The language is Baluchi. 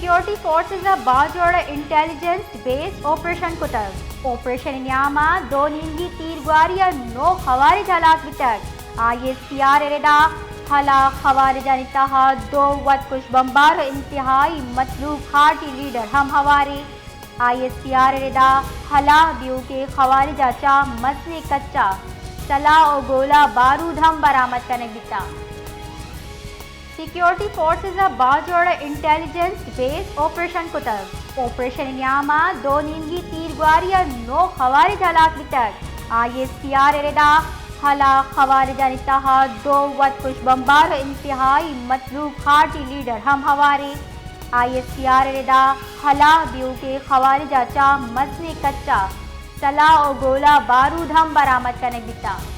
سیکیورٹی فورسز ءَ باجوڑ ءَ انٹیلیجنس بیس آپریشن کتگ۔ آپریشن ءِ نیام ءَ دو نیمگی تیرگواری ءَ نو خوارج ہلاک بیتگ۔ آئی ایس پی آر ءِ ردا ہلاک خوارجانی تہا دو وتکش بمبار ءُ انتہائی مطلوب خارجی لیڈر ہم ہواریں۔ آئی ایس پی آر ءِ ردا ہلاک بیوکیں خوارج ءَ چہ مزنیں کچا سلاہ ءُ گولہ بارود ہم برآمد کنگ بیتگ۔ سیکیورٹی فورسز ءَ باجوڑ ءَ انٹیلیجنس بیس آپریشن کتگ۔ آپریشن ءِ نیام ءَ دو نیمگی تیرگواری ءَ نو خوارج ہلاک بیتگ۔ آئی ایس پی آر ءِ ردا ہلاک خوارجانی تہا دو وتکش بمبار ءُ انتہائی مطلوب خارجی لیڈر ہم ہواریں۔ آئی ایس پی آر ءِ ردا ہلاک بیوکیں خوارج ءَ چہ مزنیں کچا سلاہ ءُ گولہ بارود ہم برآمد کنگ بیتگ۔